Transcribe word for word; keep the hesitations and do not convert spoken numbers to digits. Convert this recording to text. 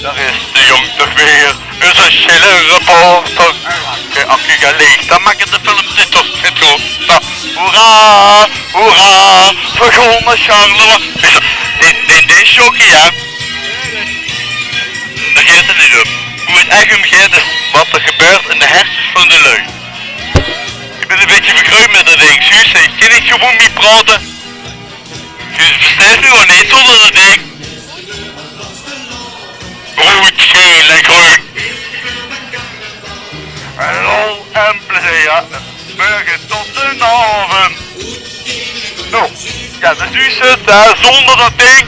Dao is de jóng toch weer, is 'ne sjille reporter. Geachte collega's, dan maak ich de film dit toch get groter. Hoera, hoera, v'r gaon nao Charleroi. Is dat, dit, dit, dit is Sjokkie, hè? Dao geit 't neet óm. Boe 't ech óm geit is wat d'r gebeurt in de herses van de lui. Ich bön e bietje verkreump mit dat dink. Suus, ich kin neet good mit dich praote. Suus, verstaos mich gewoon neet zónger dat dink. Roed, geel en greun. Lol en plezeer. Mörge tot den aovend. Noe, jao, dat is dus 't, hè, zónger dat dink.